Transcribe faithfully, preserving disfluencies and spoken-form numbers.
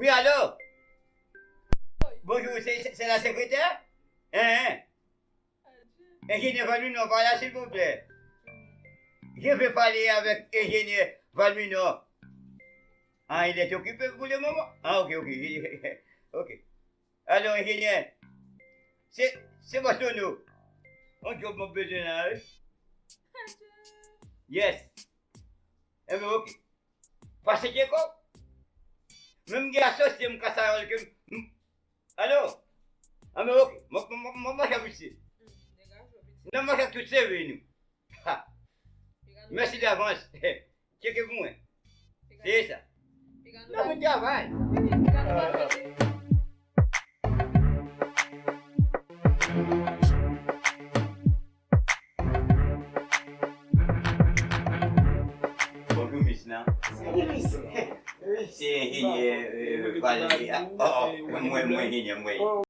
Alo? Bonjou, se, se, se la sekretè? Hein, hein. Enjenyè Valmino, pa la, silvouplè. Je veux parler avec ingénieur Valmino. Ah, il est occupé pour le moment? Ah, ok, ok. Ok. Alo, enjenyè. Se, se bòs Tono. On djòb mwen bezwen la, wi. Yes. Enben, ok. Pase Djeko. Men m gen asosye m Kasayòl ke m, m, alo? Enben, ok. Mwen, mwen, mwen, mwen mache ak misye. Non, mwen mache ak tout seve nou. Ha. Mèsi davans. Tcheke pou mwen. Se sa. Nan mwen travay. Bonjou, mis lan. Se enjenyè, euh, Valery. Ah, oh, oh, mwen, mwen enjenyè, mwen.